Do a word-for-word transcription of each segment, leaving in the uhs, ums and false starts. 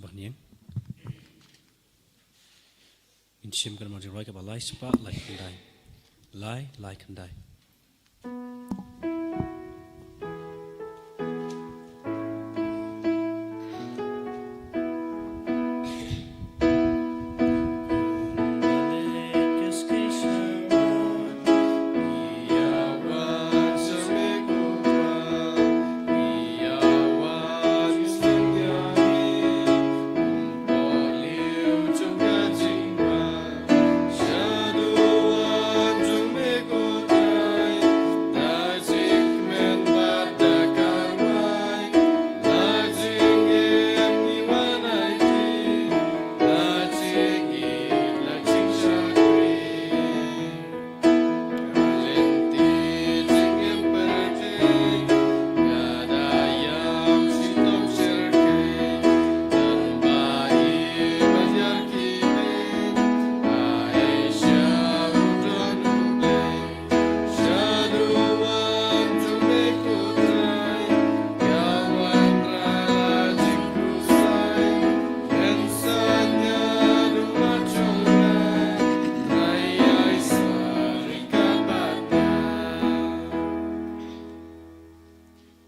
Bah Niang. Ngin shim ka namar jingrwai kaba lai spah lai khyndai. Lai, lai khyndai.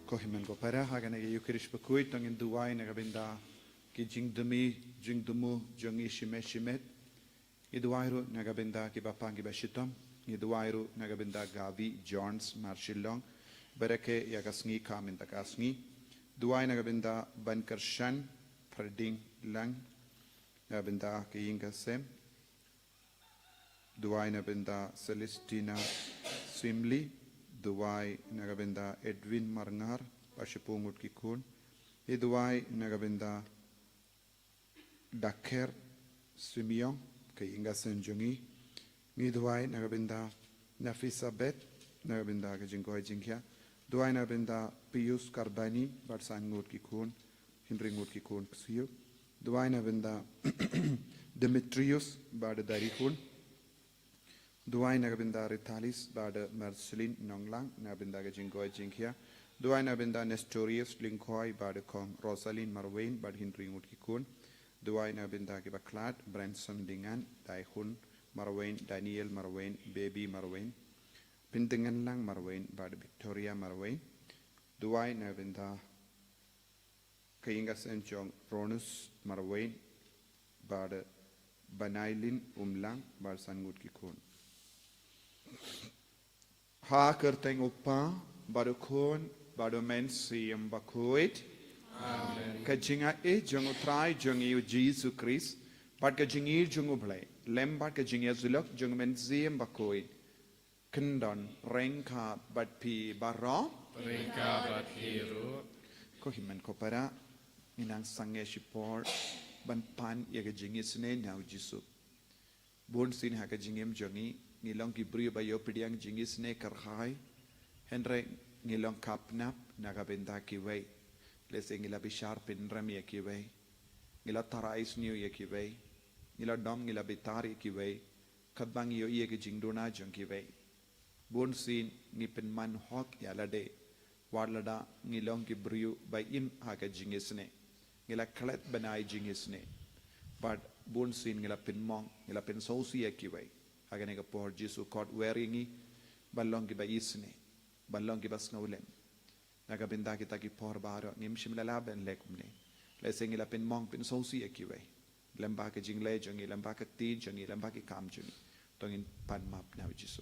Ko hynmen ko para, ha kane ka Eucharist bakhuid to ngin duwai na ka bynta ki jingdumi jingdumu jong ngi shimet shimet. Ngi duwai ruh na ka bynta ki bapang ki bashitom. Ngi duwai ruh na ka bynta Gavi Jones mar Shillong, ba rakhe ïa ka sngi ka mynta ka sngi. Duwai na ka bynta Ban Kyrshan Prading Lang, na ka bynta ka ïing ka sem. Duwai na ka bynta Celestina Swimley. Duwai na ka bynta Edwin Marngar, ba shiphew ngut ki khun. Ngi duwai na ka bynta Dakher Simeon, ka ïing ka sem jong ngi. Ngi duwai na ka bynta Nafisa Beth, na ka bynta ka jingkoit jingkhiah. Duwai na ka bynta Pius Karbani, bad san ngut ki khun, hynriew ngut ki khun ksiew. Duwai na ka bynta Demetrius, bad da ri khun. Duwai na ka bynta Ritalis bad Marceline Nonglang, na ka bynta ka jingkoit jingkhiah. Duwai na ka bynta Nestorius Lyngkhoi bad Kong Rosaline Marwein bad hynriew ngut ki khun. Duwai na ka bynta ki bakhlad Branson Dingan, Daihun Marwein, Daniel Marwein, Baby Marwein, Pyndenganlang Marwein bad Victoria Marwein. Duwai na ka bynta ka ïing ka sem jong Ronus Marwein bad Banailin Umlang bad san ngut ki khun. Ha ka kyrteng u Kpa bad u Khun bad u Mynsiem Bakhuid. Amen. Ka jingaiei jong u Trai jong ngi u Jisu Khrist bad ka jingïeit jong u Blei lem bad ka jingïasyllok jong u Mynsiem Bakhuid, kyndon ryngkat bad phi baroh. Ryngkat bad phi ruh. Ko hynmen ko para, ngi nang sangeh shipor ban pan ïa ka jingisynei na u Jisu. Bun sien ha ka jingim jong ngi, ngi long ki briew ba ïoh pdiang jingisynei kyrhai. Hynrei ngi long khapnap na ka bynta kiwei. Lehse ngi la bishar pynrem ïa kiwei. Ngi la tharai sniew ïa kiwei. Ngi la dom, ngi la bitar ïa kiwei. Katba ngi ïohi ïa ka jingduna jong kiwei. Bun sien ngi pynman hok ïa lade, wat lada ngi long ki briew ba im ha ka jingisynei. Ngi la klet bnai jingisynei. Bad bun sien ngi la pynmong, ngi la pynsngewsih ïa kiwei. Ha kane ka por Jisu khot wer ïa ngi ban long kiba isynei, ban long kiba sngewlem. Na ka bynta kita ki por baroh ngim shym la lah ban leh kumne. Lehse ngi la pynmong pynsngewsih ïa kiwei, lem bad ka jingleh jong ngi, lem bad ka ktien jong ngi, lem bad ki kam jong ngi. To ngin pan map na u Jisu.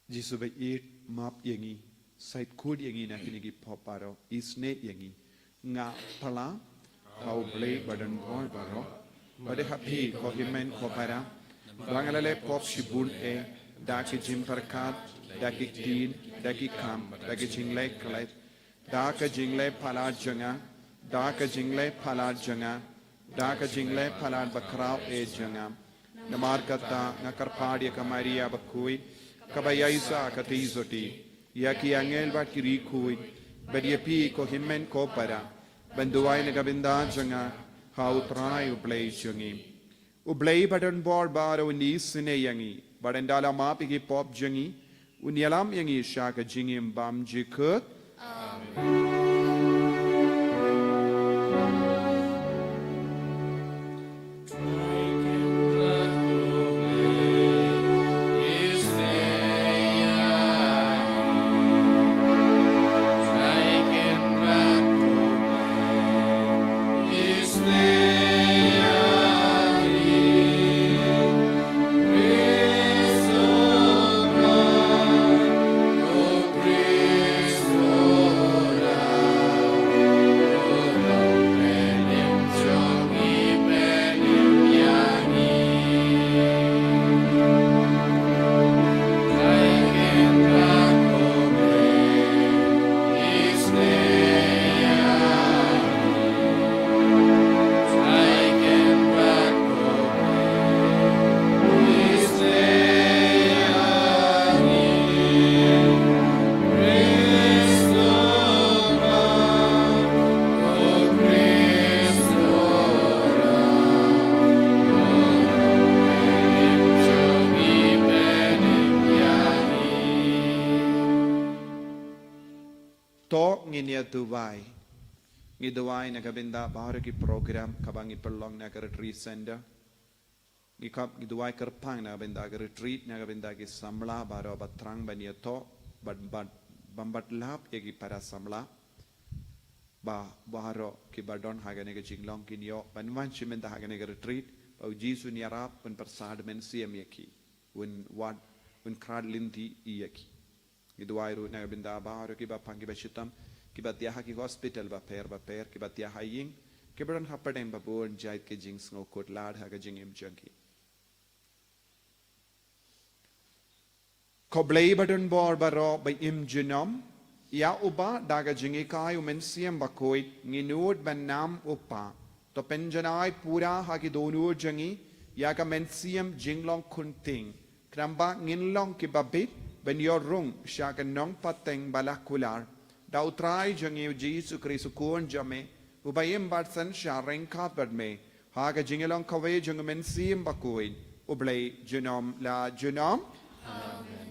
Jisu ba ïeit, map ïa ngi, sait khuid ïa ngi na kine ki pop baroh, isynei ïa ngi. Nga pla ha u Blei ba don bor baroh, bad ha phi ko hynmen ko para, ba nga la leh pop shibun eh, da ki jingpyrkhat, da ki ktien, da ki kam, da ki jingleh klet, da ka jingleh palat jong nga, da ka jingleh palat jong nga, da ka jingleh palat bakhraw eh jong nga. Namar kata nga kyrpad ïa ka Maria bakhuid, kaba ïaishah katei sotti ïa ki angel bad ki riewkhuid, bad ïa phi ko hynmen ko para, ban duwai na ka bynta jong nga ha U Trai U Blei jong ngi. U Blei badonbor baroh un isynei ïa ngi, bad un da la map ïa ki pop jong ngi, un ïalam ïa ngi sha ka jingim bymjukut. To ngin ïa duwai. Ngi duwai na ka bynta baroh ki program kaba ngi pynlong na ka retreat center. Ngi khap ngi duwai kyrpang na ka bynta ka retreat, na ka bynta ki samla baroh ba thrang ban ïa to, ban, ban, ban bat lap ïa ki para samla. Ba baroh kiba don ha kane ka jinglong kin ïoh ban wan sha mynta ha kane ka retreat, ba U Jisu un ïarap, un pyrsad mynsiem ïa ki, un wad, un kyrad lynti ïa ki. Ngi duwai ruh na ka bynta baroh kiba pang kiba shitom, kiba thiah ha ki hospital bapher bapher, kiba thiah ha ïing, kiba don ha pdeng ba bun jait ki jingsngewkhuslai ha ka jingim jong ki. Ko Blei badonbor baroh ba im junom, ïa uba da ka jinghikai U Mynsiem Bakhuid ngi nud ban nam U Kpa. To pynjanai pura ha ki dohnud jong ngi ïa ka mynsiem jinglong khunting, khnang ba ngin long kiba bit ban ïoh rung sha ka nongpateng ba la kular, da U Trai jong ngi U Jisu Khrist U Khun jong me, uba im bad synshar ryngkat bad me ha ka jingïalong kawei jong U Mynsiem Bakhuid, U Blei junom la junom. Amen.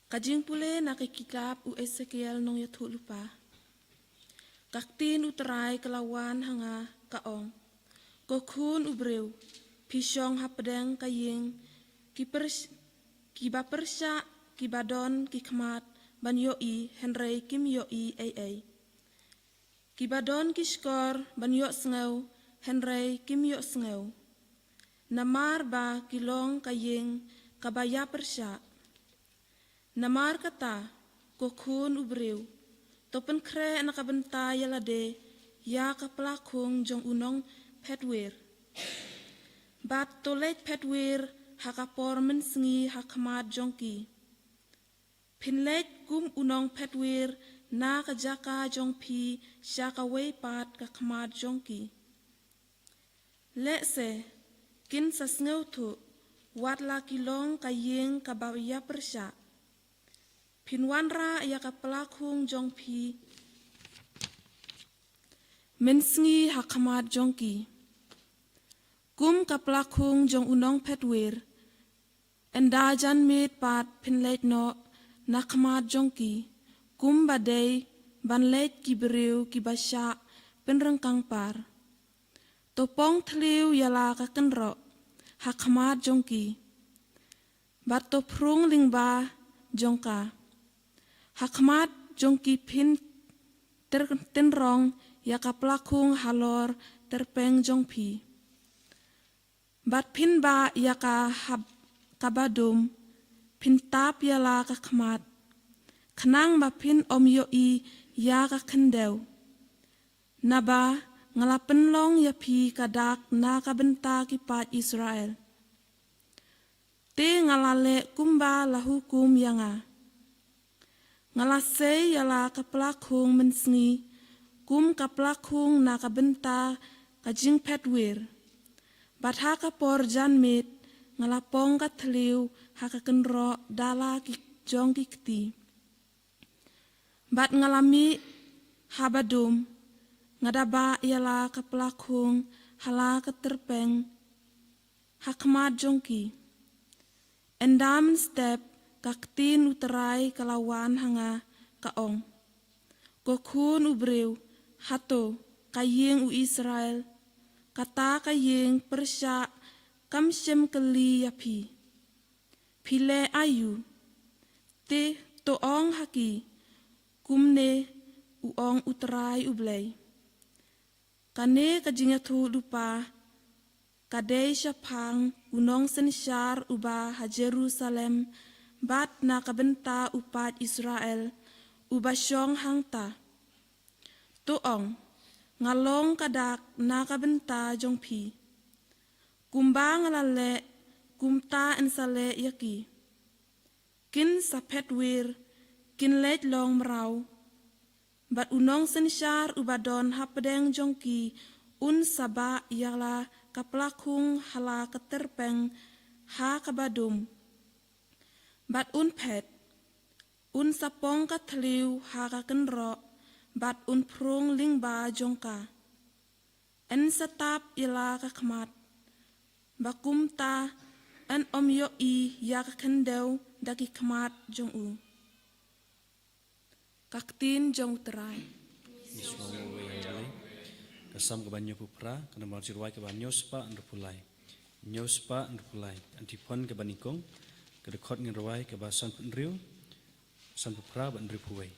Ka jingpule na ka kitab u Esekiel nongïathuhlypa. Ka ktien U Trai ka la wan ha nga ka ong, ko khun u briew, phi shong hapdeng ka ïing ki pyrsh-, kiba pyrshah, kiba don ki khmat ban ïohi hynrei kim ïohi ei ei. Kiba don ki shkor ban ïohsngew hynrei kim ïohsngew. Namar ba ki long ka ïing kaba ïapyrshah. Namar kata, ko khun u briew, to pynkhreh na ka bynta ïa lade ïa ka plakhung jong u nongphetwir. Bad to leit phetwir ha ka por mynsngi ha khmat jong ki. Phin leit kum u nongphetwir na ka jaka jong phi sha kawei pat ka khmat jong ki. Lehse kin sa sngewthuh, wat la ki long ka ïing kaba ïapyrshah. Phin wanrah ïa ka plakhung jong phi mynsngi ha khmat jong ki. Kum ka plakhung jong u nongphetwir, ynda janmiet pat phin leit noh na khmat jong ki, kumba dei ban leit ki briew kiba shah pynryngkang par. To pong thliew ïa la ka kynroh ha khmat jong ki, bad to phrung lyngba jong ka. Ha khmat jong ki phin tyr-, tynrong ïa ka plakhung halor tyrpeng jong phi. Bad phin bah ïa ka hap kaba dum, phin tap ïa la ka khmat, khnang ba phin ym ïohi ïa ka khyndew. Naba nga la pynlong ïa phi ka dak na ka bynta ki paid Israel. Te nga la leh kumba la hukum ïa nga. Nga la sei ïa la ka pla khung mynsngi kum ka pla khung na ka bynta ka jingphet wir. Bad ha ka por janmiet nga la pong ka thliew ha ka kynroh da la ki jong ki kti. Bad nga la mih ha ba dum, nga da bah ïa la ka pla khung ha la ka tyrpeng ha khmat jong ki. Ynda mynstep ka ktien U Trai ka la wan ha nga, ka ong: Ko khun u briew, hato ka ïing u Israel, kata ka ïing pyrshah kam shym kylli ïa phi: Phi leh aïu? Te to ong ha ki: Kumne u ong U Trai U Blei: Kane ka jingïathuhlypa ka dei shaphang u nongsynshar uba ha Jerusalem bad na ka bynta u paid Israel uba shong hangta. To ong: Nga long ka dak na ka bynta jong phi. Kumba nga la leh, kumta yn sa leh ïa ki. Kin sa phet wir, kin leit long mraw. Bad u nongsynshar uba don hapdeng jong ki un sa bah ïa la ka pla khung ha la ka tyrpeng ha ka ba dum. Bad un phet, un sa pong ka thliew ha ka kynroh, bad un phrung lyngba jong ka. Yn sa tap ïa la ka khmat, ba kumta yn ym ïohi ïa ka khyndew da ki khmat jong u. Ka ktien jong U Trai. Ka Salm kaba hynñiewphew phra, ka nombar jingïarap kaba hynñiewspah hynriewphew lai. Hynñiewspah hynriewphew lai. Antiphon kaba nyngkong, ka dkhot jingïarap kaba sanphew hynriew, sanphew phra bad hynriewphew wei.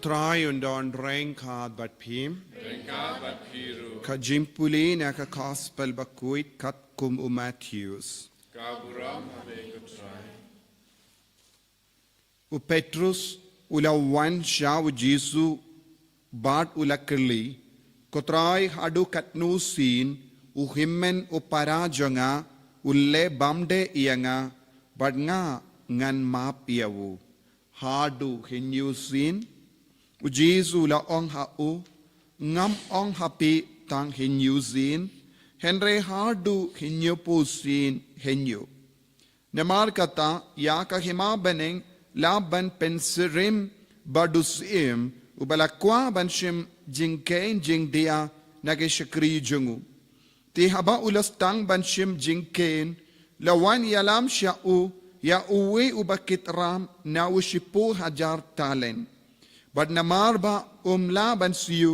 Trai un don ryngkat bad phi. Ryngkat bad phi ruh. Ka jingpule na ka Gospel bakhuid katkum u Mathaios. Ka burom ha me ko Trai. U Petrus u la wan sha u Jisu bad u la kylli, Ko Trai, haduh katno sien u hynmen u para jong nga un leh bymdei ïa nga bad nga ngan map ïa u? Haduh hynñiew sien? U Jisu u la ong ha u, Ngam ong ha phi tang hynñiew sien, hynrei haduh hynñiewphew sien hynñiew. Namar kata, ïa ka hima bneng lah ban pynsyriem bad u syiem uba la kwah ban shim jingkheiñ jingdia na ki shakri jong u. Te haba u la sdang ban shim jingkheiñ, la wan ïalam sha u ïa uwei uba kit ram na u shiphew hajar talent. Bad namar ba um lah ban siew,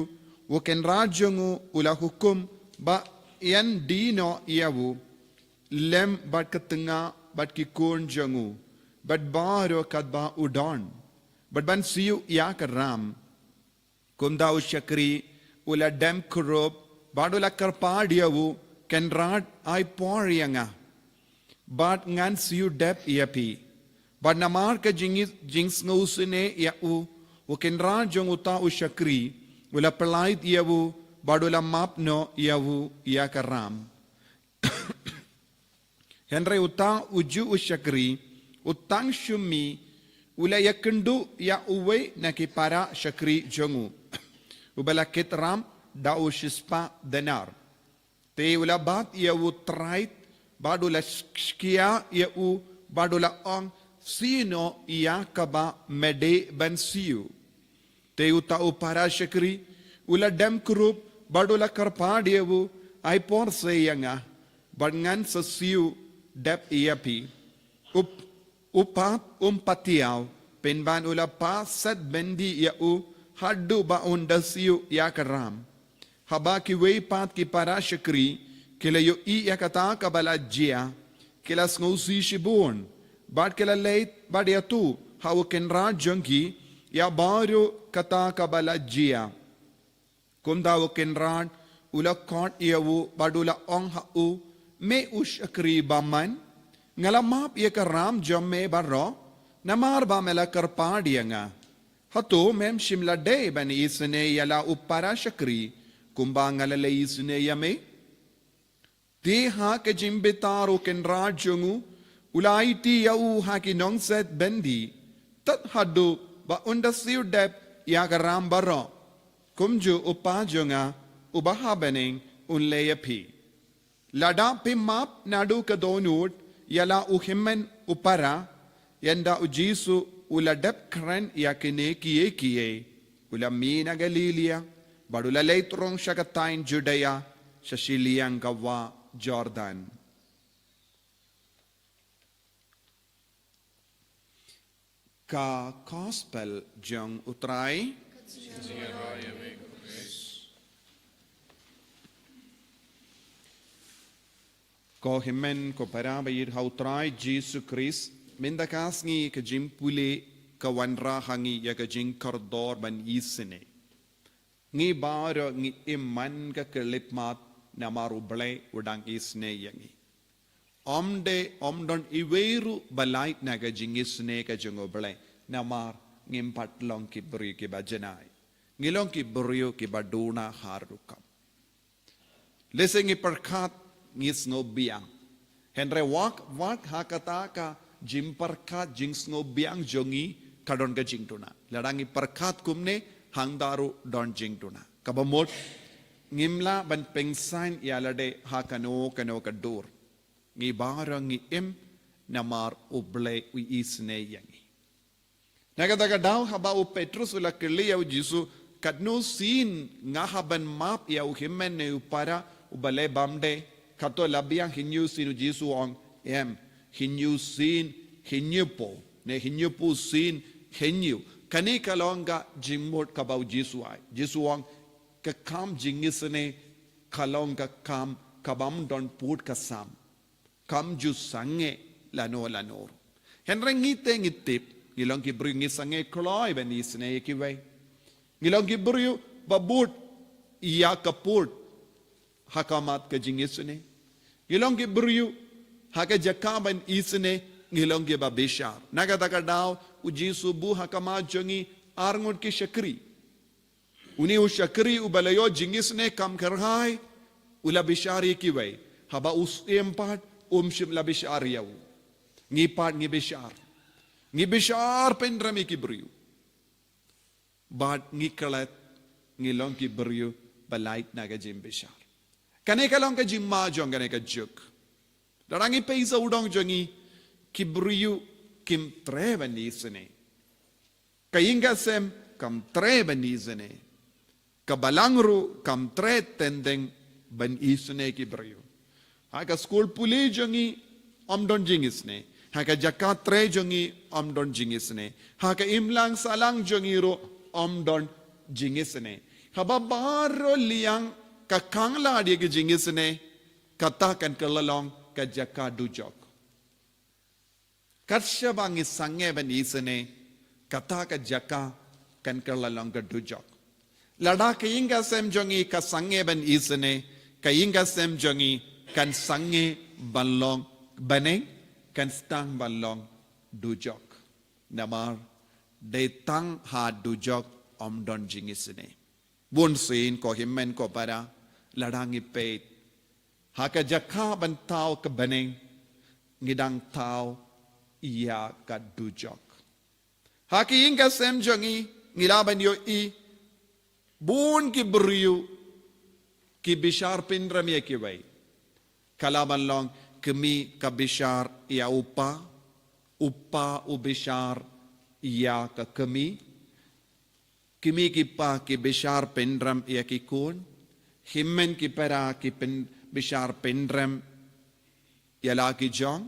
u kynrad jong u u la hukum ba yn die noh ïa u lem bad ka tnga bad ki khun jong u bad baroh katba u don, bad ban siew ïa ka ram. Kumta u shakri u la dem kurup bad u la kyrpad ïa u, Kynrad, ai por ïa nga bad ngan siew dep ïa phi. Bad namar ka jing, jingsngewsynei ïa u, u kynrad jong uta u shakri u la pyllait ïa u bad u la map noh ïa u ïa ka ram. Hynrei uta ujuh u shakri, u tang shumi, u la ïakynduh ïa uwei na ki para shakri jong u, uba la kit ram da u shispah denar. Te u la bat ïa u trait bad u la shkia ïa u bad u la ong, Siew noh ïa kaba me dei ban siew. Te uta u para shakri u la dem kurup bad u la kyrpad ïa u, Ai por se ïa nga bad ngan sa siew dep ïa phi. Up, u pat um patiaw, pynban u la pah set byndi ïa u haduh ba un da siew ïa ka ram. Haba kiwei pat ki para shakri ki la ïohi ïa kata kaba la jia, ki la sngewsih shibun bad ki la leit bad ïathuh ha u kynrad jong ki ïa baroh kata kaba la jia. Kumta u kynrad u la khot ïa u bad u la ong ha u, Me u shakri bymman, nga la map ïa ka ram jong me baroh namar ba me la kyrpad ïa nga. Hato mem shym la dei ban isynei ïa la u para shakri kumba nga la leit isynei ïa me? Te ha ka jingbitar u kynrad jong u u la aiti ïa u ha ki nongset byndi tad haduh ba un da siew dep ïa ka ram baroh. Kumjuh u Pa jong nga uba ha bneng un leh ïa phi. Lada phi map naduh ka dohnud ïa la u hynmen u para, ynda u Jisu u la dep kren ïa kine kiei kiei, u la mih na Galilaïa bad u la leit rung sha ka thaiñ Judaïa sha shiliang ka wah Jordan. Ka Gospel jong u Trai. Ko hynmen ko para ba ïeit ha u Trai Jisu Khrist, mynta ka sngi ka jingpule ka wanrah ha ngi ïa ka jingkordor ban isynei. Ngi baroh ngi im man ka khyllipmat namar U Blei u dang isynei ïa ngi. Ym dei, ym don iwei ruh ba lait na ka jingisynei ka jong U Blei namar ngim pat long ki briew kiba janai. Ngi long ki briew kiba duna har rukom. Lehse ngi pyrkhat ngi sngewbiang. Hynrei wat, wat ha kata ka jingpyrkhat jingsngewbiang jong ngi ka don ka jingduna. Lada ngi pyrkhat kumne hangta ruh don jingduna. Kaba mut ngim lah ban pynsaiñ ïa lade ha kano kano ka dur. Ngi baroh ngi im namar U Blei u isynei ïa ngi. Na kata ka daw haba u Petrus u la kylli ïa u Jisu, katno sien nga hap ban map ïa u hynmen ne u para uba leh bymdei? Kato la biang hynñiew sien? U Jisu u ong, em, hynñiew sien hynñiewphew ne hynñiewphew sien hynñiew. Kane ka long ka jingmut kaba u Jisu ai. Jisu u ong ka kam jingisynei ka long ka kam kabym don pud ka sam. Kam ju sangeh lano lano. Hynrei ngi te ngi tip, ngi long ki briew ngi sangeh kloi ban isynei ïa kiwei. Ngi long ki briew ba bud ïa ka pud ha khmat ka jingisynei. Ngi long ki briew ha ka jaka ban isynei, ngi long ki ba bishar. Na kata ka daw, u Jisu u buh ha khmat jong ngi arngut ki shakri. Une u shakri uba la ïoh jingisynei kham kyrhai, u la bishar ïa kiwei. Haba u syiem pat, um shym la bishar ïa u. Ngi pat ngi bishar. Ngi bishar pynrem ïa ki briew. Bad ngi klet, ngi long ki briew ba lait na ka jingbishar. Kane ka long ka jingma jong kane ka juk. Lada ngi peit sawdong jong ngi, ki briew kim treh ban isynei. Ka ïing ka sem kam treh ban isynei. Ka balang ruh kam treh teng teng ban isynei ki briew. Ha ka skul pule jong ngi ym don jingisynei. Ha ka jaka trei jong ngi ym don jingisynei. Ha ka imlang sahlang jong ngi ruh ym don jingisynei. Haba baroh liang ka khanglad ïa ki jingisynei, kata kan kylla long ka jaka dujok. Kat shaba ngi sangeh ban isynei, kata ka jaka kan kylla long ka dujok. Lada ka ïing ka sem jong ngi ka sangeh ban isynei, ka ïing ka sem jong ngi kan sangeh ban long bneng, kan sdang ban long dujok. Namar dei tang ha dujok ym don jingisynei. Bun sien ko hynmen ko para, lada ngi peit ha ka jaka ban thaw ka bneng, ngi dang thaw ïa ka dujok. Ha ka ïing ka sem jong ngi, ngi lah ban ïohi bun ki briew ki bishar pynrem ïa kiwei. Ka lah ban long kmie ka bishar ïa u pa, u pa u bishar ïa ka kmie, kmie ki pa ki bishar pynrem ïa ki khun, hynmen ki para ki pyn-, bishar pynrem ïa la ki jong,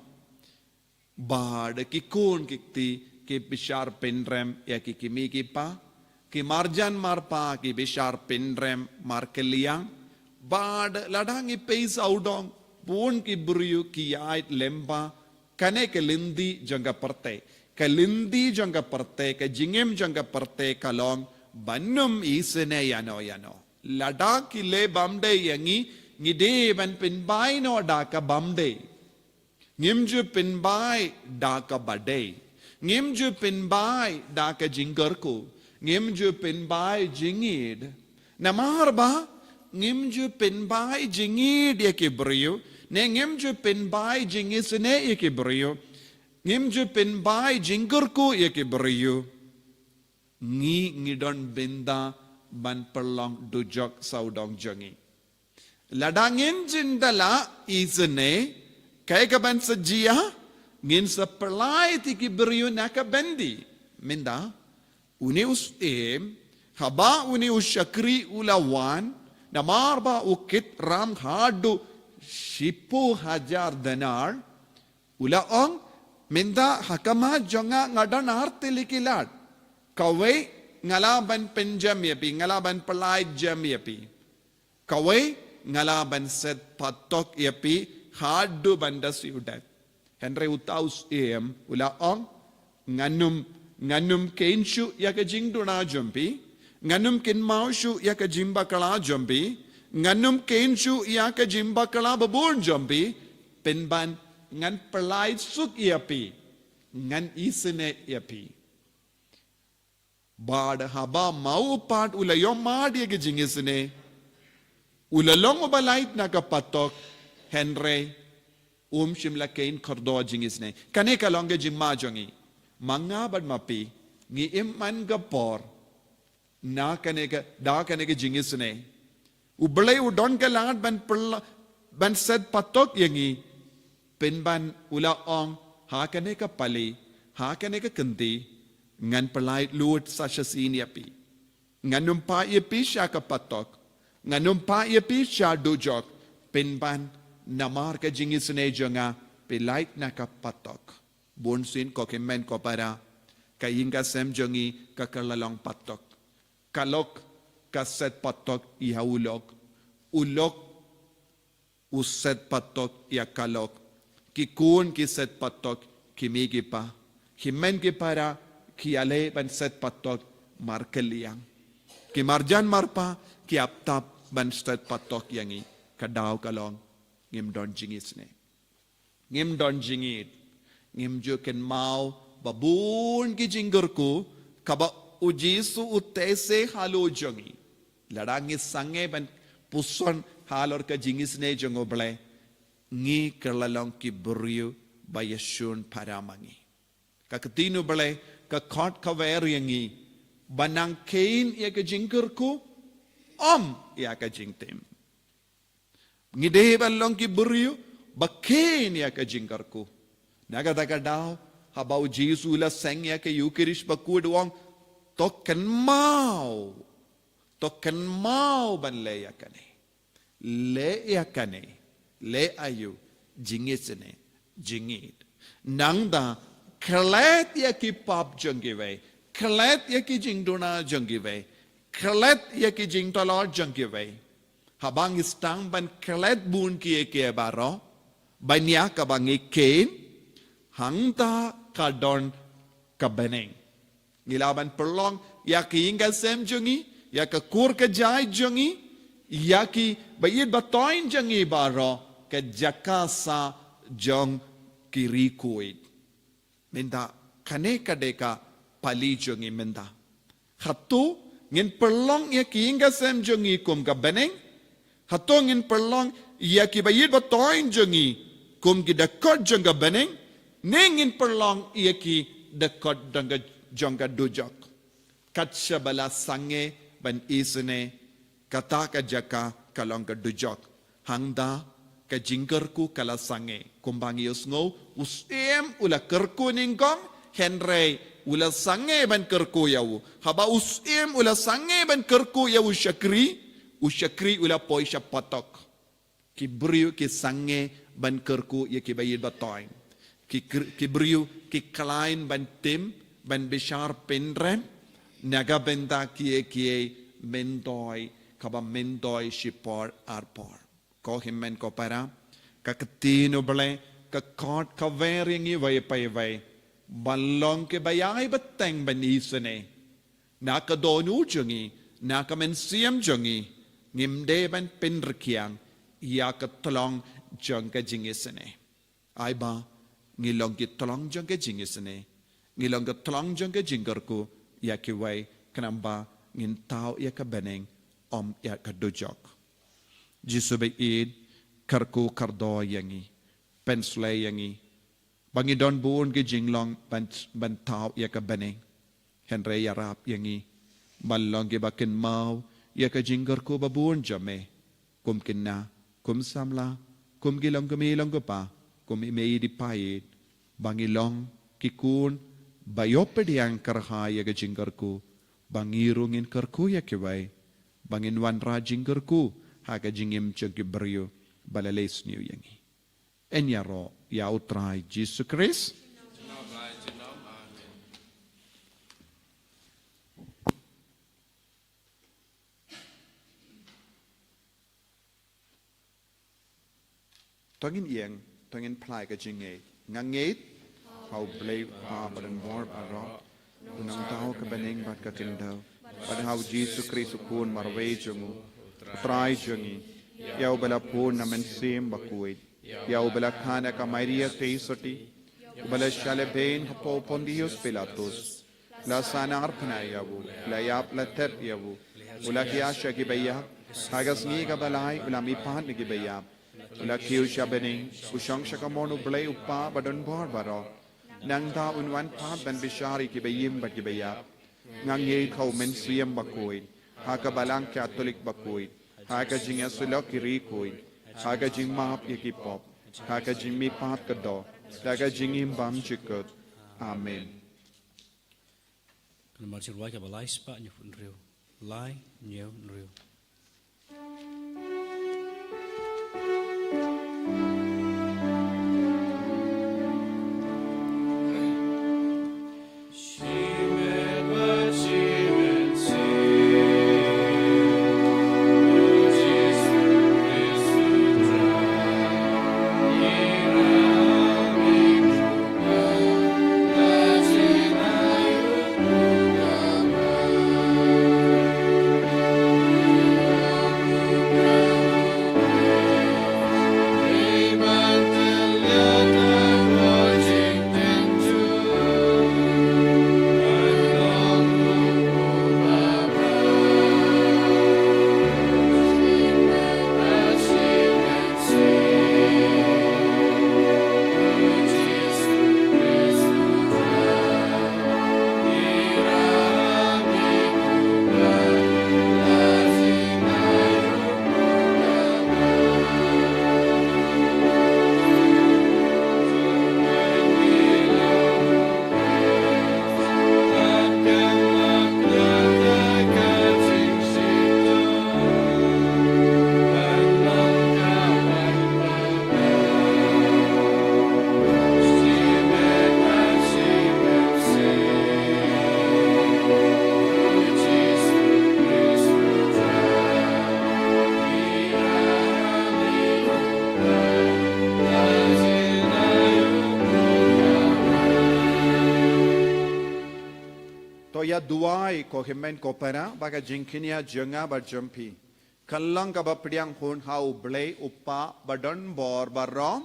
bad ki khun ki kti ki bishar pynrem ïa ki kmie ki pa, ki marjan marpa ki bishar pynrem markylliang, bad lada ngi peit sawdong, bun ki briew ki ïaid lyngba kane ka lynti jong ka pyrthei. Ka lynti jong ka pyrthei, ka jingim jong ka pyrthei ka long ban ym isynei ïano ïano. Lada ki leh bymdei ïa ngi, ngi dei ban pynbai noh da ka bymdei. Ngim ju pynbai da ka badei. Ngim ju pynbai da ka jingkyrkhu. Ngim ju pynbai jingïeid. Namar ba ngim ju pynbai jingïeid ïa ki briew, ne ngim ju pynbai jingisynei ïa ki briew, ngim ju pynbai jingkyrkhu ïa ki briew. Ngi, ngi don bynta ban pynlong dujok sawdong jong ngi. Lada ngin jin da la isynei, kaei kaban sa jia, ngin sa pynlait ïa ki briew na ka byndi. Mynta, une u syiem, haba une u shakri u la wan, namar ba u kit ram haduh shiphew hajar denar, u la ong, mynta ha khmat jong nga nga don ar tylli ki lad. Kawei nga lah ban pynjem ïa phi, nga lah ban pynlait jem ïa phi. Kawei nga lah ban set patok ïa phi haduh ban da siew dait. Hynrei uta u syiem u la ong, ngan ym, ngan ym kheiñ shuh ïa ka jingduna jong phi, ngan ym kynmaw shuh ïa ka jingbakla jong phi, ngan ym kheiñ shuh ïa ka jingbakla babun jong phi, pynban ngan pynlait suk ïa phi, ngan isynei ïa phi. Bad haba ma u pat u la ïoh mad ïa ka jingisynei, u la long uba lait na ka patok, hynrei um shym la kheiñ kordor jingisynei. Kane ka long ka jingma jong ngi. Ma nga bad ma phi, ngi im man ka por na kane ka, da kane ka jingisynei. U Blei u don ka lad ban pynla-, ban set patok ïa ngi. Pynban u la ong, ha kane ka pali, ha kane ka kynti, ngan pynlait lut sa shisien ïa phi. Ngan ym phah ïa phi sha ka patok, ngan ym phah ïa phi sha dujok, pynban namar ka jingisynei jong nga, phi lait na ka patok. Bun sien ko hynmen ko para, ka ïing ka sem jong ngi ka kylla long patok. Ka lok ka set patok ïa u lok. U lok u set patok ïa ka lok. Ki khun ki set patok, ki kmie ki pa. Hynmen ki para ki ïaleh ban set patok markylliang. Ki marjan marpa ki ap tap ban stet patok ïa ngi. Ka daw ka long, ngim don jingisynei. Ngim don jingit. Ngim ju kynmaw ba bun ki jingkyrkhu kaba U Jisu u teh se halor jong ngi. Lada ngi sangeh ban puson halor ka jingisynei jong U Blei, ngi kylla long ki briew ba ïashun para ma ngi. Ka ktien U Blei ka khot ka wer ïa ngi ba nang kheiñ ïa ka jingkyrkhu, ym ïa ka jingtim. Ngi dei ban long ki briew ba kheiñ ïa ka jingkyrkhu. Na kata ka daw, haba U Jisu u la seng ïa ka Ïukharist Bakhuid u ong, to kynmaw, to kynmaw ban leh ïa kane. Leh ïa kane, leh aïu? Jingisynei, jingit. Nangta klet ïa ki pap jong kiwei, klet ïa ki jingduna jong kiwei, klet ïa ki jingtlot jong kiwei. Haba ngi sdang ban klet bun kiei kiei baroh, ban ïa kaba ngi kheiñ, hangta ka don ka bneng. Ngi lah ban pynlong ïa ka ïing ka sem jong ngi, ïa ka kur ka jait jong ngi, ïa kiba ïeit ba thoiñ jong ngi baroh ka jaka sah jong ki riewkhuid. Mynta kane ka dei ka pali jong ngi mynta. Hato ngin pynlong ïa ka ïing ka sem jong ngi kum ka bneng? Hato ngin pynlong ïa kiba ïeit ba thoiñ jong ngi kum ki dkhot jong ka bneng, ne ngin pynlong ïa ki dkhot jong ka, jong ka dujok? Kat shaba la sangeh ban isynei, kata ka jaka ka long ka dujok. Hangta ka jingkyrkhu ka la sangeh. Kumba ngi ïohsngew, u syiem u la kyrkhu nyngkong, hynrei u la sangeh ban kyrkhu ïa u. Haba u syiem u la sangeh ban kyrkhu ïa u shakri, u shakri u la poi sha patok. Ki briew ki sangeh ban kyrkhu ïa kiba ïeit ba thoiñ. Ki kr-, ki briew ki khlaiñ ban tim, ban bishar pynrem na ka bynta kiei kiei myntoi, kaba myntoi shipor arpor. Ko hynmen ko para, ka ktien U Blei ka khot ka wer ïa ngi iwei pa iwei ban long kiba ïai bteng ban isynei. Na ka dohnud jong ngi, na ka mynsiem jong ngi, ngim dei ban pynrkhiang ïa ka tlong jong ka jingisynei. Ai ba ngi long ki tlong jong ka jingisynei, ngi long ki tlong jong ka jingkyrkhu ïa kiwei, khnang ba ngin thaw ïa ka bneng, ym ïa ka dujok. Jisu ba ïeit, kyrkhu kyrdoh ïa ngi, pynshlei ïa ngi, ba ngi don bun ki jinglong ban, ban thaw ïa ka bneng. Hynrei ïarap ïa ngi ban long kiba kynmaw ïa ka jingkyrkhu ba bun jong me, kum khynnah, kum samla, kum ki longkmie longkpa, kum i mei i pa ïeit, ba ngi long ki khun ba ïoh pdiang kyrhai ïa ka jingkyrkhu, ba ngi ruh ngin kyrkhu ïa kiwei, ba ngin wanrah jingkyrkhu ha ka jingim jong ki briew ba la leh sniew ïa ngi. Yn ïaroh ïa U Trai Jisu Khrist. To ngin ïeng, to ngin phla ïa ka jingngeit. Nga ngeit ha U Blei U Kpa badonbor baroh, U Nongthaw ka bneng bad ka khyndew, bad ha U Jisu Khrist U Khun marwei jong U, U Trai jong ngi, ïa uba la bun na Mynsiem Bakhuid, ïa uba la kha na ka Maria Theisotti, uba la shah lehbeiñ hapoh Pontius Pilatus, la sahnarphna ïa U, la ïap la thep ïa U, U la hiar sha kiba ïap, ha ka sngi kaba lai U la mihpat na kiba ïap, U la kiew sha bneng, U shong sha kamon U Blei U Kpa badonbor baroh. Nangta Un wan pat ban bishar ïa kiba im bad kiba ïap. Nga ngeit ha U Mynsiem Bakhuid, ha ka Balang Katholik bakhuid, ha ka jingïasyllok ki riewkhuid, ha ka jingmap ïa ki pop, ha ka jingmihpat ka doh, ha ka jingim bymjukut. Amen. Ka Namar Jingrwai kaba lai spah hynñiewphew hynriew. Lai hynñiew hynriew. Ïa duwai ko hynmen ko para, ba ka jingkñia jong nga bad jong phi kan long kaba pdiang hun ha U Blei U Kpa badonbor baroh.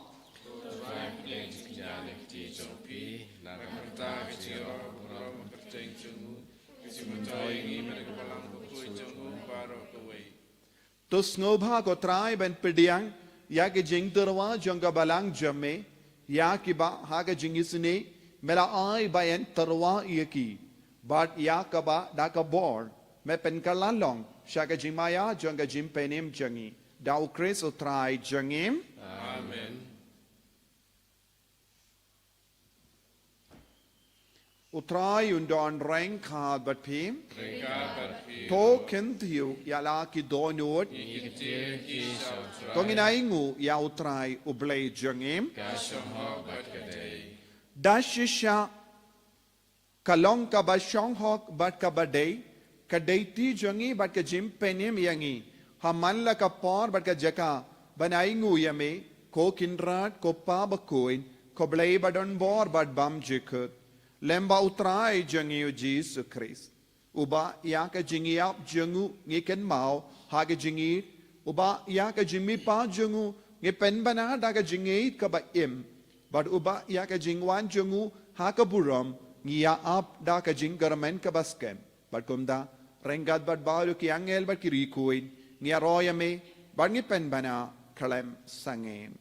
To sngewbha ko Trai ban pdiang ïa ki jingtyrwa jong ka balang jong me, ïa kiba ha ka jingisynei me la ai ba yn tyrwa ïa ki, bad ïa kaba da ka bor me pynkylla long sha ka jingmaïa jong ka jingpynim jong ngi. Da U Khrist U Trai jong ngi. Amen. U Trai un don ryngkat bad phi. Ryngkat bad phi. To kyntiew ïa la ki dohnud. Ngin kyntiew ïa ki sha U Trai. To ngin ainguh ïa U Trai U Blei jong ngi. Ka shong hok bad ka dei. Da shisha ka long kaba shong hok bad kaba dei, ka dei ti jong ngi bad ka jingpynim ïa ngi ha man la ka por bad ka jaka ban ainguh ïa me, ko Kynrad, ko Pa bakhuid, ko Blei badonbor bad bymjukut. Lem bad U Trai jong ngi U Jisu Khrist, uba ïa ka jingïap jong u ngi kynmaw ha ka jingïeit, uba ïa ka jingmihpat jong u ngi pynbna da ka jingïeit kaba im, bad uba ïa ka jingwan jong u ha ka burom ngi ïa ap da ka jingkyrmen kaba skhem. Bad kumta, ryngkat bad baroh ki angel bad ki riewkhuid, ngi ïaroh ïa me bad ngi pynbna khlem sangeh.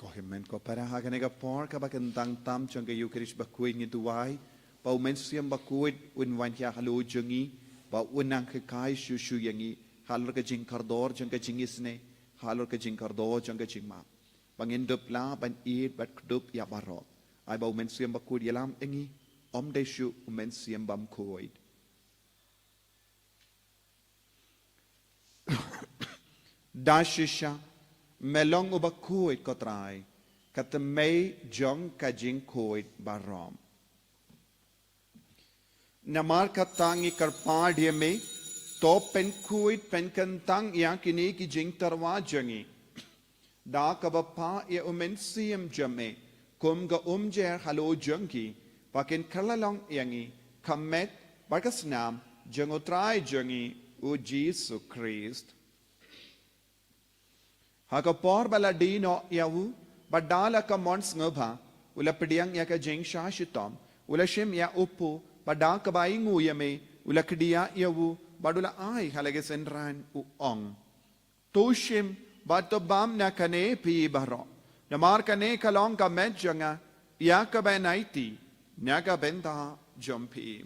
Ko hynmen ko para, ha kane ka por kaba kyntang tam jong ka Eukharist bakhuid ngi duwai ba U Mynsiem Bakhuid un wan ha halor jong ngi, ba un nang hikai shuh shuh ïa ngi halor ka jingkordor jong ka jingisynei, halor ka jingkordor jong ka jingmap, ba ngin dup lah ban ïeit bad kdup ïa baroh. Ai ba U Mynsiem Bakhuid ïalam ïa ngi, ym dei shuh U Mynsiem Bymkhuid. Da shisha me long uba khuid ko Trai, ka tmei jong ka jingkhuid baroh. Namar kata ngi kyrpad ïa me, to pynkhuid pynkyntang ïa kine ki jingtyrwa jong ngi da kaba phah ïa U Mynsiem jong me kum ka umjer halor jong ki, ba kin kylla long ïa ngi ka met bad ka snam jong U Trai jong ngi U Jisu Khrist. Ha ka por ba la die noh ïa u, bad da la ka mon sngewbha, u la pdiang ïa ka jingshah shitom, u la shim ïa u kpu, bad da kaba ainguh ïa me, u la khie ïa u, bad u la ai ha la ki synran, u ong: To shim bad to bam na kane phi baroh, namar kane ka long ka met jong nga, ïa kaba yn aiti na ka bynta jong phi.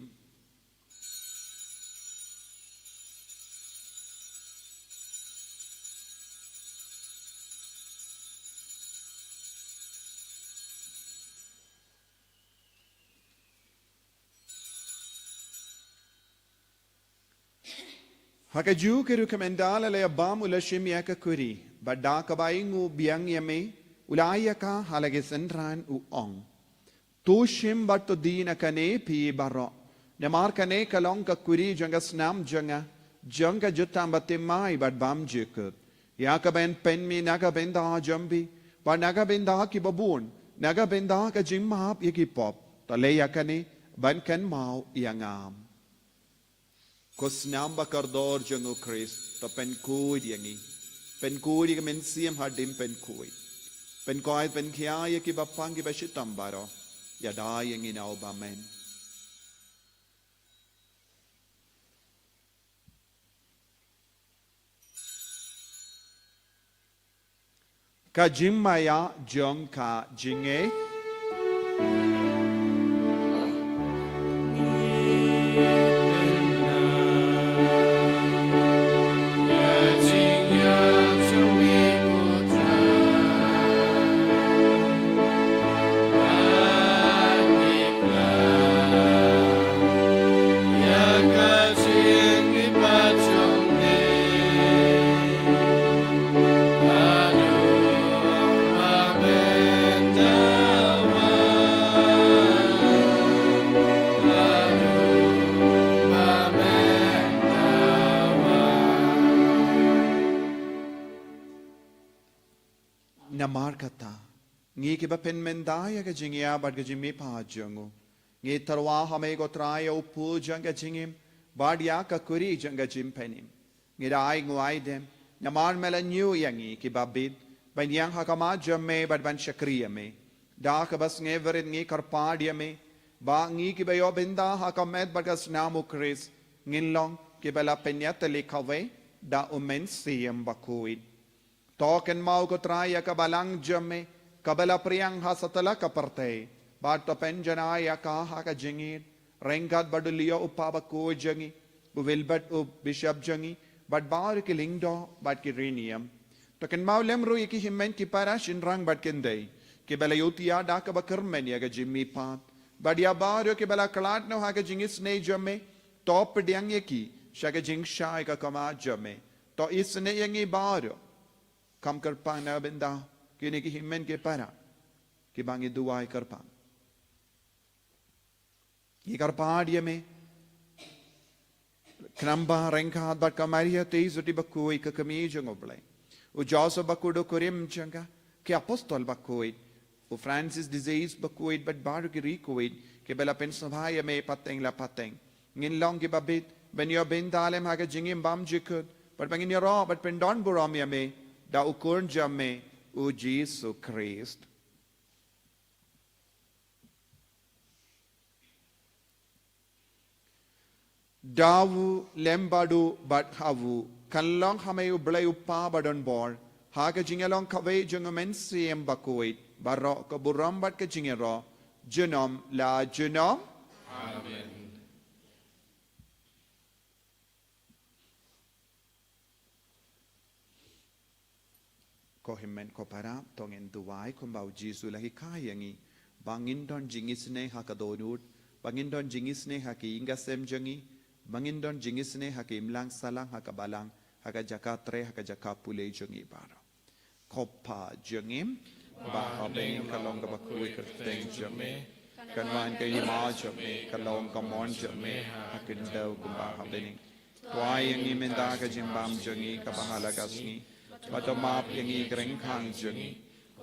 Ha kajuh ka rukom, ynda la ïa bam, u la shim ïa ka khuri, bad da kaba ainguh biang ïa me, u la ai ïa ka ha la ki synran, u ong: To shim bad to die na kane phi baroh, namar kane ka long ka khuri jong ka snam jong nga, jong ka jutang bathymmai bad bymjukut, ïa kaba yn pynmih na ka bynta jong phi bad na ka bynta kiba bun, na ka bynta ka jingmap ïa ki pop. To leh ïa kane Ban kynmaw ïa nga. Ko snam ba kordor jong u Khrist, to pynkhuid ïa ngi. Pynkhuid ïa ka mynsiem hadien pynkhuid. Pynkoit pynkhia ïa ki bapang ki bashitom baroh. Ïada ïa ngi na u bymman. Ka jingmaïa jong ka jingngeit. Namar kata, ngi kiba pynmynta ïa ka jingïa bad ka jingmihpat jong u, ngi tyrwa ha me ko Trai ïa u pud jong ka jingim bad ïa ka kuri jong ka jingpynim. Ngi da ai nguai dem namar me la ñiew ïa ngi kiba bit ban ïeng ha khmat jong me bad ban shakri ïa me. Da kaba sngewrit ngi kyrpad ïa me ba ngi kiba ïoh bynta ha ka met bad ka snam u Khrist ngin long kiba la pynïatylli kawei da u Mynsiem Bakhuid. To kynmaw ko Trai ïa ka balang jong me kaba la pdiang ha satlak ka pyrthei, bad to pynjanai ïa ka ha ka jingïeit ryngkat bad u Leo u Papa bakhuid jong ngi, u Wilbert u Bishop jong ngi, bad baroh ki lyngdoh bad ki riewniam. To kynmaw lem ruh ïa ki hynmen ki para shynrang bad khyndai kiba la ïohi da kaba kyrmen ïa ka jingmihpat, bad ïa baroh kiba la khlad noh ha ka jingisynei jong me. To pdiang ïa ki sha ka jingshai ka khmat jong me. To isynei ïa ngi baroh. Kham kyrpang na bynta kine ki hynmen ki para kiba ngi duwai kyrpang. Ngi kyrpad ïa me khnang ba ryngkat bad ka Maria Theisotti bakhuid ka kmie jong u Blei, u Joseph bakhuid u kurim jong ka, ki apostol bakhuid, u Francis de Sales bakhuid bad baroh ki riewkhuid kiba la pynsngewbha ïa me pateng la pateng, ngin long kiba bit ban ïoh bynta lem ha ka jingim bymjukut, bad ba ngin ïaroh bad pyndonburom ïa me da u Khun jong me u Jisu Khrist. Da u lem bad u bad ha u, kan long ha me u Blei u Kpa badonbor, ha ka jingïalong kawei jong u Mynsiem Bakhuid, baroh ka burom bad ka jingïaroh junom la junom. Amen. Ko hynmen ko para, to ngin duwai kumba u Jisu u la hikai ïa ngi, ba ngin don jingisynei ha ka dohnud, ba ngin don jingisynei ha ki ïing ki sem jong ngi, ba ngin don jingisynei ha ki imlang sahlang ha ka balang, ha ka jaka trei, ha ka jaka pule jong ngi baroh. Ko Kpa jong ngi ba ha bneng, ka long kaba khuid ka kyrteng jong me, kan wan ka hima jong me, kan long ka mon jong me ha khyndew kumba ha bneng. To ai ïa ngi mynta ka jingbam jong ngi kaba ha la ka sngi, bad to map ïa ngi ki ryngkang jong ngi,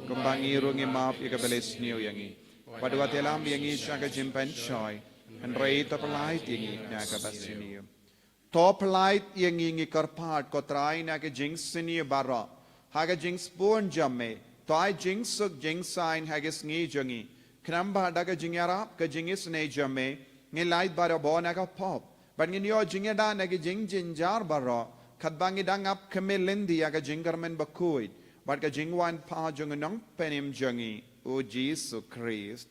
kumba ngi ruh ngi map ïa kiba la sniew ïa ngi. Bad wat ïalam ïa ngi sha ka jingpynshoi, hynrei to pyllait ïa ngi na kaba sniew. To pyllait ïa ngi, ngi kyrpad ko Trai, na ka jingsniew baroh, ha ka jingsbun jong me. To ai jingsuk jingsaiñ ha ka sngi jong ngi, khnang ba da ka jingïarap ka jingisynei jong me, ngin lait barabor na ka pop, bad ngin ïoh jingïada na ki jingjynjar baroh, katba ngi dang ap khmih lynti ïa ka jingkyrmen bakhuid bad ka jingwan pat jong u Nongpynim jong ngi, u Jisu Khrist.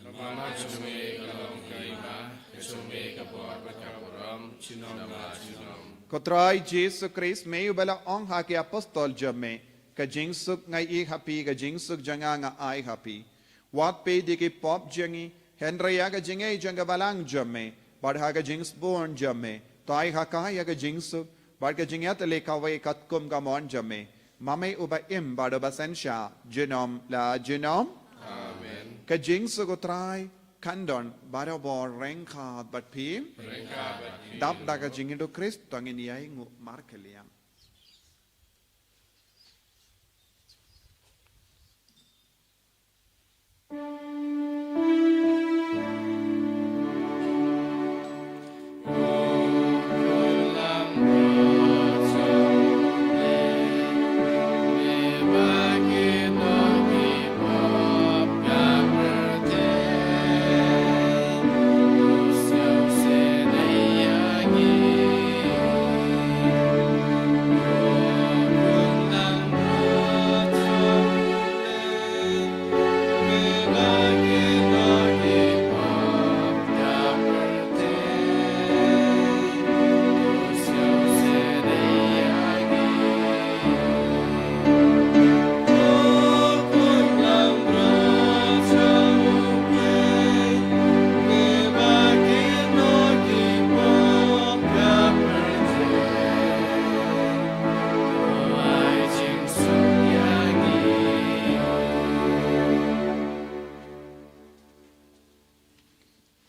Namar ka jong me ka long ka hima, ka jong me ka bor bad ka burom junom la junom. Ko Trai Jisu Khrist, me uba la ong ha ki apostol jong me, ka jingsuk nga ai ha phi, ka jingsuk jong nga nga ai ha phi. Wat peit ïa ki pop jong ngi, hynrei ïa ka jingngeit jong ka balang jong me, bad ha ka jingsbun jong me, to ai ha ka ïa ka jingsuk bad ka jingïatylli kawei katkum ka mon jong me, ma me uba im bad uba synshar junom la junom. Amen. Ka jingsuk u Trai kan don barabor ryngkat bad phi. Ryngkat bad phi. Dap da ka jingïeit u Khrist, to ngin ïainguh markylliang.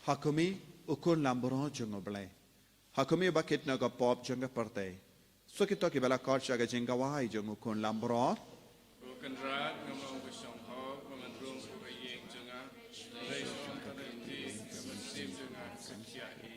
Ha khmih, u Khun Lambrot jong U Blei. Ha khmih, ba kit noh ka pop jong ka pyrthei. Soh kito kiba la khot sha ka jingkawei jong u Khun Lambrot. Ko Kynrad, nga ong ba shong hok ba ngan rung ha ka ïing jong nga. Hynrei shong ha ka lynti ka mynsiem jong nga kan thiah hi.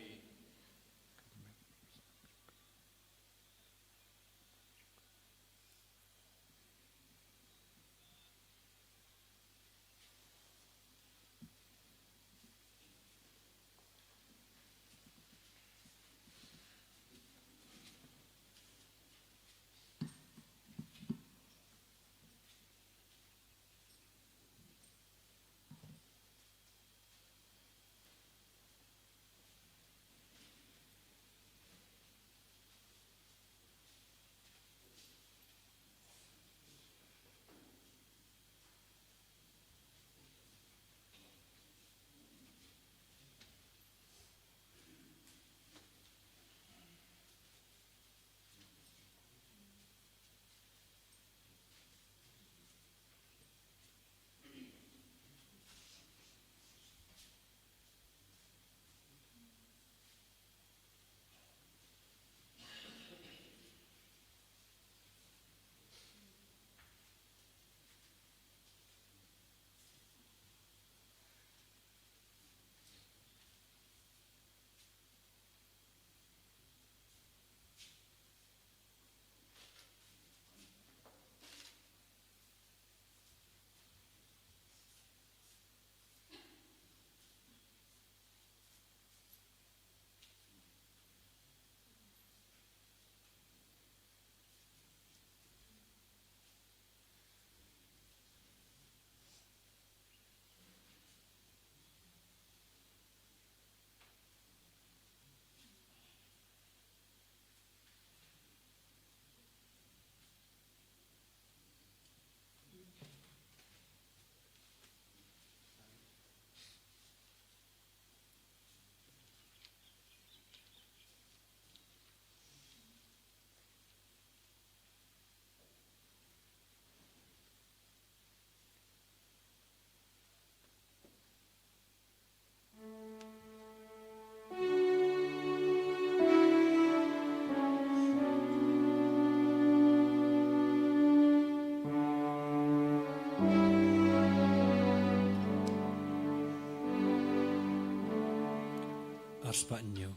Arspah hynñiew.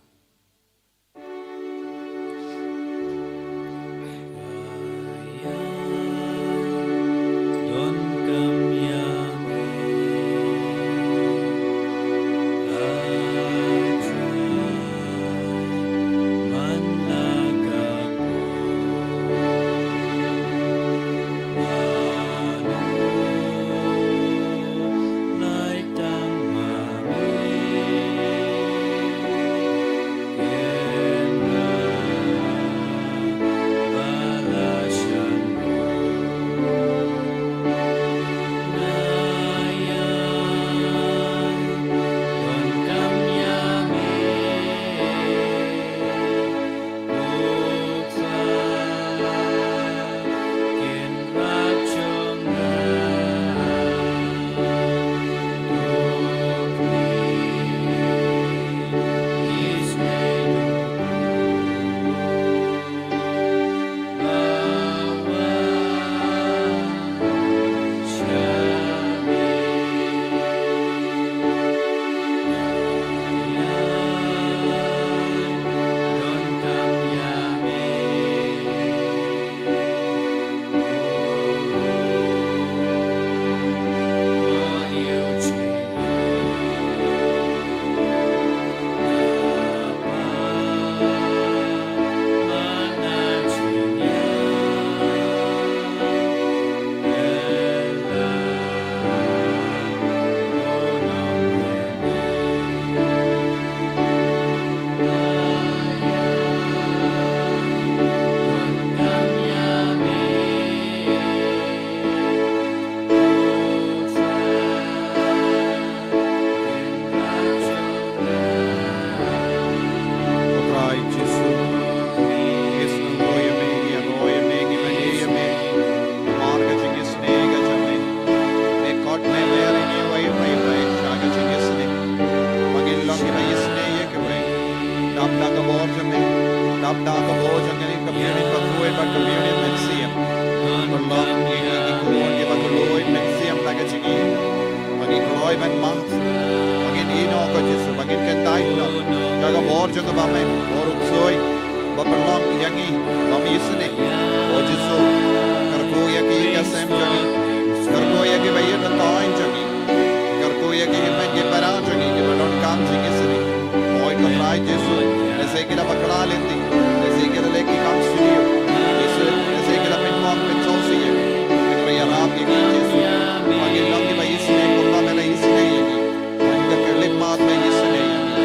Mah, ba ngin ïehnoh ko Jisu, ba ngin kyntait noh ïa ka bor jong ka bamai, bor u ksuid ba pynlong ïa ngi bym isynei. O Jisu, kyrkhu ïa ki ïing ki sem jong ngi, kyrkhu ïa ki ba ïeit ba thymmai jong ngi, kyrkhu ïa ki hynmen ki para jong ngi kiba donkam jingisynei. Oi ko Trai Jisu, lehse ki la bakla lynti, lehse ki la leh ki kam studio, Jisu, lehse ki la pynmong pynsaw sha ïing, hynrei ïarap ïa ngi Jisu, ba ngin long kiba isynei kumba me la isynei ïa ngi. Ban ka khyllipmat me isynei ïa ngi.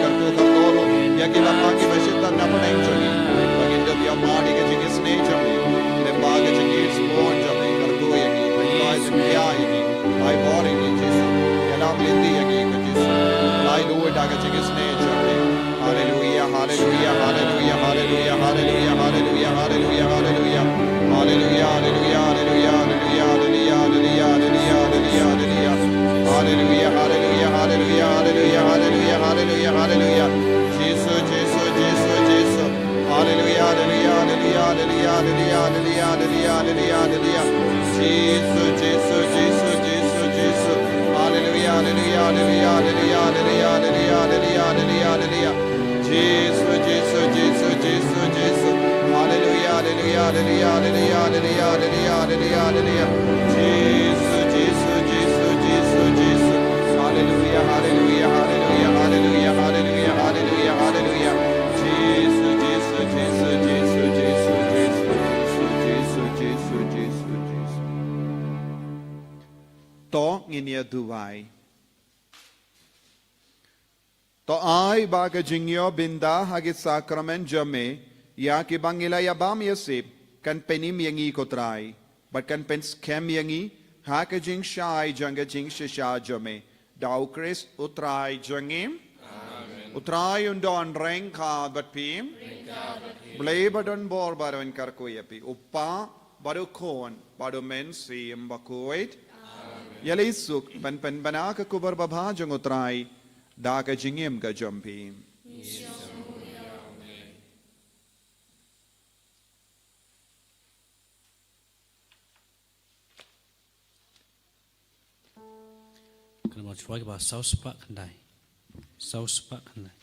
Kyrkhu kyrdoh ruh ïa kiba ma kiba shit tang na bneng jong ngi, ba ngin dup ïa ma ïa ka jingisynei jong ngi. Lyngba ka jingïeit sbun jong ngi, kyrkhu ïa ngi, ban ïai jingïa ïa ngi. Ai bor ïa ngi Jisu. Ïalam lynti ïa ngi ko Jisu. Ai duh da ka jingisynei jong ngi. Haleluia, haleluia, haleluia, haleluia, haleluia, haleluia, haleluia, haleluia. Haleluia, haleluia, haleluia, haleluia, haleluia, haleluia, haleluia, haleluia. Haleluia, haleluia, haleluia, haleluia, haleluia, haleluia, haleluia. Jisu, Jisu, Jisu, Jisu. Haleluia, haleluia, haleluia, haleluia, haleluia, haleluia, haleluia, haleluia. Jisu, Jisu, Jisu, Jisu, Jisu. Haleluia, haleluia, haleluia, haleluia, haleluia, haleluia, haleluia, haleluia. Jisu, Jisu, Jisu, Jisu, Jisu. Haleluia, haleluia, haleluia, haleluia, haleluia, haleluia, haleluia, haleluia. Jisu, Jisu, Jisu, Jisu, Jisu. Haleluia, haleluia, haleluia, haleluia, haleluia, haleluia, haleluia. Jisu, Jisu, Jisu, Jisu, Jisu, Jisu, Jisu, Jisu, Jisu, Jisu, Jisu. To ngin ïa duwai. To ai ba ka jingïoh bynta ha ki sakramen jong me ïa kiba ngi la ïa bam ïa sip kan pynim ïa ngi ko Trai, bad kan pynskhem ïa ngi ha ka jingshai jong ka jingshisha jong me. Da U Khrist U Trai jong ngi. Amen. U Trai un don ryngkat bad phi. Ryngkat bad phi. Blei ba don bor baroh un kyrkhu ïa phi. U Kpa bad U Khun bad U Mynsiem Bakhuid. Amen. Ïa leit suk ban pynbna ka khubor babha jong U Trai da ka jingim ka jong phi. Kan mo chwa ba saw spah khyndai. Saw spah khyndai.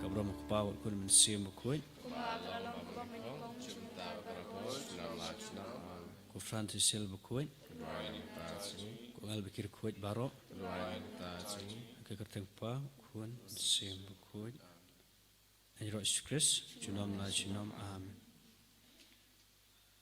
Ka burom u Kpa, u Khun, u Mynsiem Bakhuid. Ko Francis Sel Bakhuid. Ko Angel Bakir Khuid baroh. Ka kyrteng Kpa, Khun, Mynsiem Bakhuid. Ïa Jisu Khrist junom la junom. Amen.